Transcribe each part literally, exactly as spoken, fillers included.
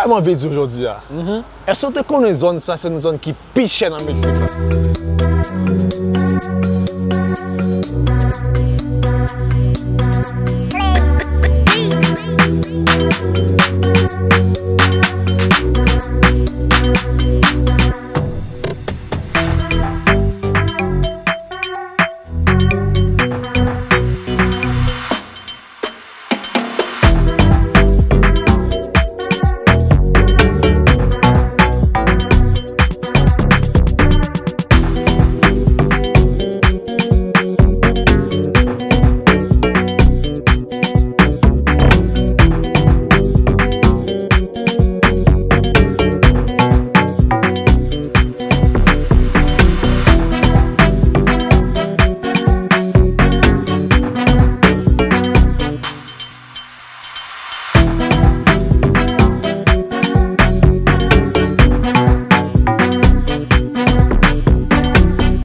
Sa m anvi di w jodi a. Èske w te konnen zòn sa se yon zòn ki pi chè nan Meksik la?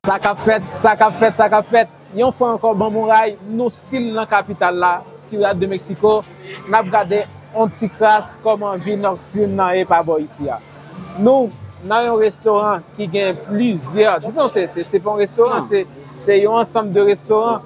Sa k ap fèt, sa k ap fèt, sa k ap fèt. Yon fwa ankò, ban m yon ray, nou still nan kapital la, Ciudad de Mexico. N ap gade yon ti kras kòman vi nòktin nan ye pa bò isi a. Nou nan yon restoran ki gen plizyè, dizon se, se, se pa yon restoran, se, se yon ansanm de restoran.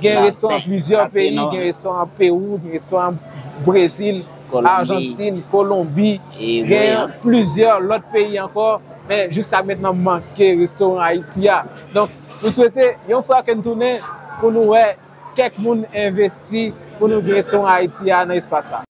Gen restoran plizyè peyi, gen restoran Pewou, gen restoran Brezil, Ajantin, Kolonbi, gen plizyè lòt peyi ankò, men jiska mentnan manke restoran Ayiti a. Donk, nou swete yon fwa ke n tounen pou nou wè kèk moun envesti pou nou gen restoran Ayiti a nan espas sa.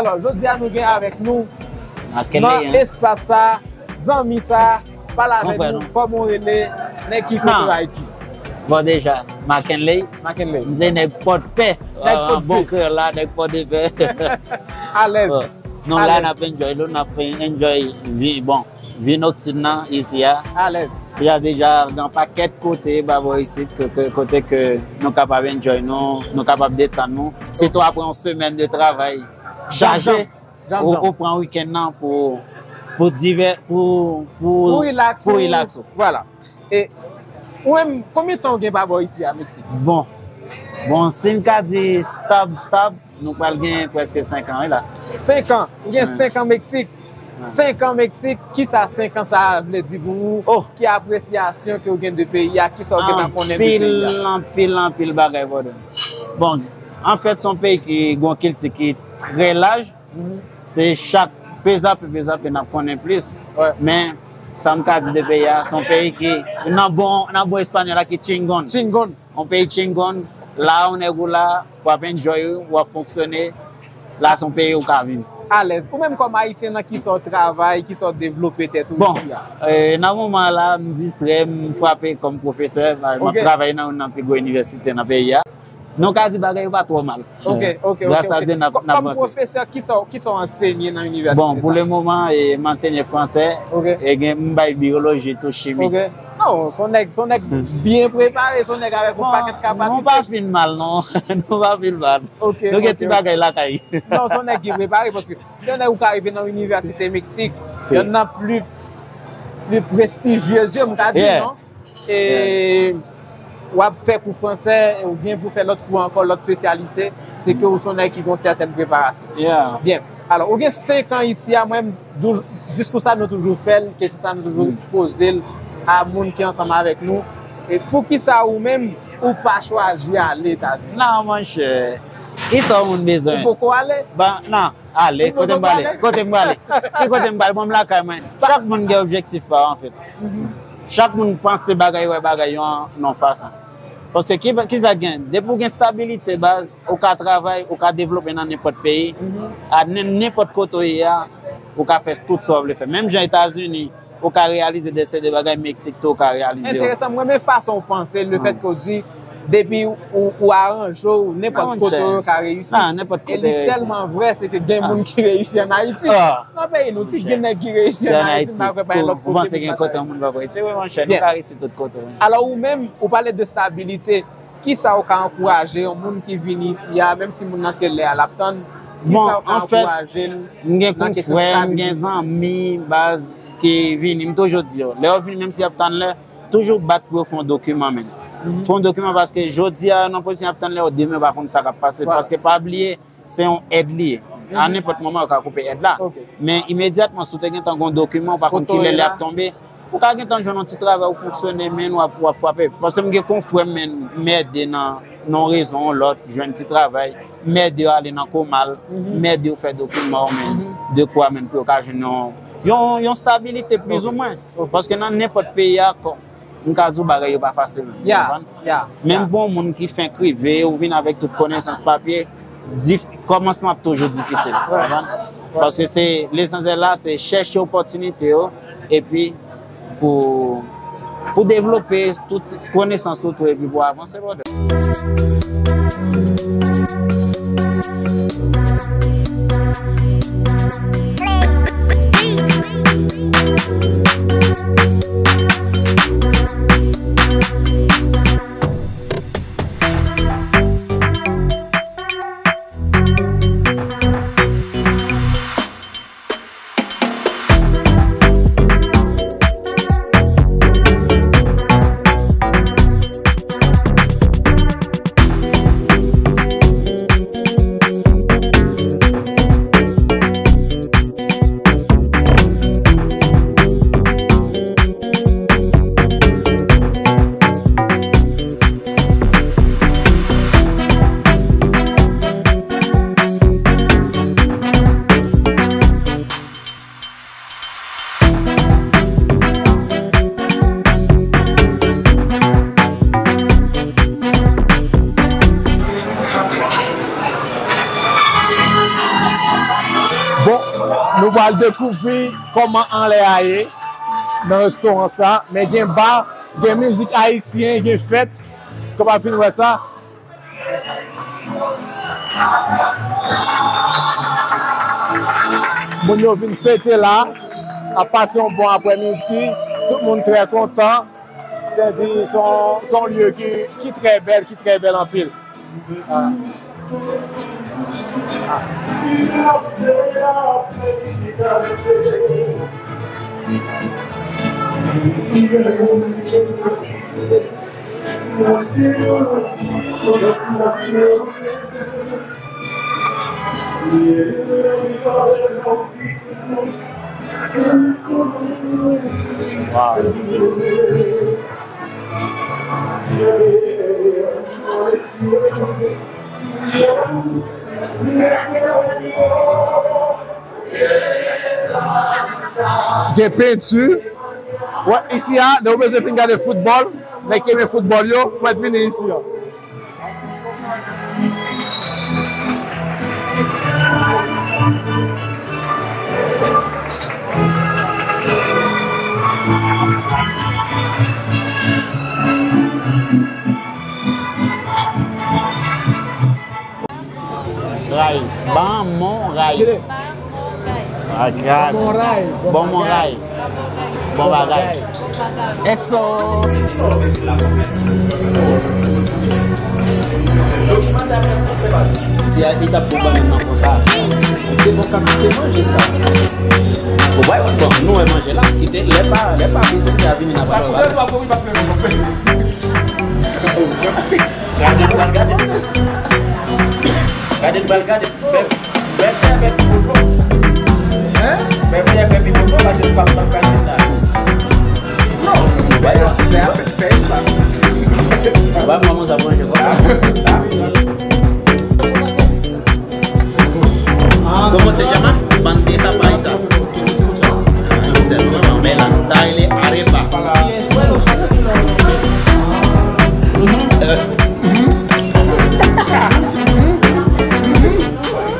Alò, jodi a nou gen avèk nou nan espas sa, zanmi sa, pale avèk nou, kòman w rele, nèg ki kote w Ayiti? Bon, deja, Mackenley. Mackenley. M se nèg Pòdpè. Nèg Pòdpè. Bon kreyòl la, nèg Pòdpè. Alèz. Non, la n ap enjoy, nou n ap enjoy vi, bon, vi noktin nan isi a. Alèz. Deja, deja, gen pakèt kote, ba bò isit, ke, ke, kote ke nou kapab enjoy nou, nou kapab detann nou. Sitou apre yon semèn de travay chaje. Ou, ou pran wikenn nan pou, pou divè, pou, pou, pou relax ou. Vwala. E ou menm, konbyen tan ou gen pa bò isi a Meksik? Bon. Bon, si n ka di stab, stab, nou pral gen prèske senk an, wi la. Senk an. Ou gen senk an Meksik. Senk an Meksik, kisa senk an sa a vle di pou ou? Ki apresyasyon ke ou gen de peyi a? Kisa ou gentan konnen de peyi a? Anpil, anpil, anpil bagay, brother. Bon, anfèt, se yon peyi ki gen yon kilti ki trè laj. Se chak pezapè, pezapè, n ap konnen plis. Men, sa m ka di de peyi a, se yon peyi ki, nan bon, nan bon espanyòl la, ki chingón. Chingón. Yon peyi chingón, la, yon nèg ou la, w ap enjoy, w ap fonksyone, la, se yon peyi ou ka viv. Alèz. Ou menm kòm Ayisyen, nan kisa w travay, kisa w devlope tèt ou isi a? Bon, nan moman la, m distrè, m frape kòm pwofesè, m ap travay nan youn nan pi gwo inivèsite nan peyi a. Nou ka di bagay yo pa twò mal. Ok, ok, ok. Gras a Dye, n ap, n ap vanse. Kòm pwofesè, kisa, kisa w ansenye nan inivèsite sa? Bon, pou le moman, e, m ansenye fransè, e gen, m bay biyoloji tou, chimi. Ok. Non, se yon nèg, se yon nèg byen prepare, se yon nèg avèk yon pakèt kapasite. Nou pa fin mal, non. Nou pa fin mal. Ok, ok. Nou gen ti bagay lakay. Non, se yon nèg ki prepare, paske se yon nèg ou ka rive nan inivèsite Meksik, youn nan pli, pli prestigyez yo, m ka di, non? E w ap fè kou fransè, ou gen pou fè lòt kou ankò, lòt espesyalite, se ke ou se yon nèg ki gen yon sètèn preparasyon. Byen. Alò, ou gen senk an isi a, mwen, diskou sa nou toujou fè l, kesyon sa nou toujou poze l a moun ki ansanm avèk nou. E poukisa ou menm, ou pa chwazi ale Etazini? Non, monchè. Kisa yon moun bezwen? Ou poko ale? Ban, non. Ale, kote m prale? Kote m prale? Ki kote m prale? Bon, m lakay mwen. Chak moun gen objektif pa yo, anfèt. Chak moun panse bagay, wè bagay yo nan yon fason. Paske ki, kisa k gen? Depi w gen stabilite, baz, ou ka travay, ou ka devlope nan nenpòt peyi. A nen-, nenpòt kote w ye a, ou ka fè tout sa w vle fè. Menm jan Etazini, ou ka reyalize de seri de bagay, Meksik tou, ou ka reyalize yo. Enteresan, mwen renmen fason w panse, lefètke w di, Depi ou, ou aranje w, nenpòt kote w yo ka reyisi. E li tèlman vrè, se ke gen moun ki reyisi ann Ayiti. Nan peyi nou, si gen nèg ki reyisi ann Ayiti, m pa kwè pa gen lòt kote moun pa ka reyisi. Se vre, monchè, nou ka reyisi tout kote. Alò, ou menm, ou pale de stabilite. Kisa ou ka ankouraje yon moun ki vini isi a, menm si moun nan se lè a l ap tann? Kisa ou ka ankouraje l nan kesyon stabilite? M gen konfrè, m gen zanmi, baz, ki vini. M toujou di yo, lè yo vini, menm si y ap tann lè, toujou bat pou yo fè yon dokiman, menm. Fè yon dokiman paske jodi a, nan pozisyon y ap tann lè yo, demen yo pa konn sa k ap pase. Paske pa bliye, se yon èd li ye. A nenpòt moman, yo ka koupe èd la. Men imedyatman, si w te gentan gen yon dokiman, ou pa konn ki lè li ap tonbe, ou ka gentan jwenn yon ti travay, ou fonksyone, men w ap, w ap frape. Paske m gen konfrè m, men m ede nan, nan yon rezon, yon lòt, jwenn ti travay, m ede yo ale nan Komal, m ede yo fè dokiman yo, men de kwa, men pou yo ka jwenn yon, yon, yon stabilite, plizoumwen. Paske nan nenpòt peyi a, kò, m ka di w bagay yo pa fasil menm, ou konprann? Menm pou yon moun ki fenk rive, ou vin avèk tout konesans papye, dif-, kòmansman ap toujou difisil, ou konprann? Paske se, lesansyèl la, se chèche opòtinite yo, epi pou, pou devlope tout konesans ou tou, epi pou avanse, brother. Bon, nou pral dekouvri kòman anlè a ye nan restoran sa, men gen ba, gen mizik ayisyen, gen fèt, kòm w ap vin wè sa. Moun yo vin fete la, ap pase yon bon aprèmidi, tout moun trè kontan. Sèdi se yon, se yon lye ki, ki trè bèl, ki trè bèl anpil. Wow. Gen penti. Wè, isi a, lè w bezwen vin gade foutbòl, nèg ki renmen foutbòl yo, mèt vini isi a. Ray. Banmon ray. Kile? Ah, gad. Banmon ray. Banmon ray. Bon bagay. Eso. Ti a li t ap pran bannann nan konsa. Se bon kantite manje sa. Bon, bay, bon, nou wè manje la, kite lè pa, lè pa vizite a vini nan pale. Gade, gade, gade. Gade, gade, gade. Bèbè, bèbè, bèbè, pi popo. Hein? Bèbè, bèbè, pi popo, paske nou pa, pa, pa, la. Non, nou bay yo, lè a fè, fè espas. Ba manman sa manje konsa. Kòman se djama? Bandeja paisa. Sèlman, men la, sa rele arepa.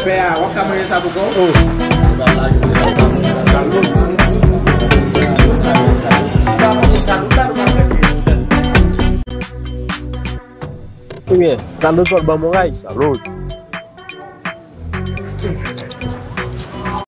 Pè a, w ap ka manje sa pou kò w? Oh. Salut. Salut, salut, salut, salut. Ebyen, salot, sòt ban m yon ray, salot.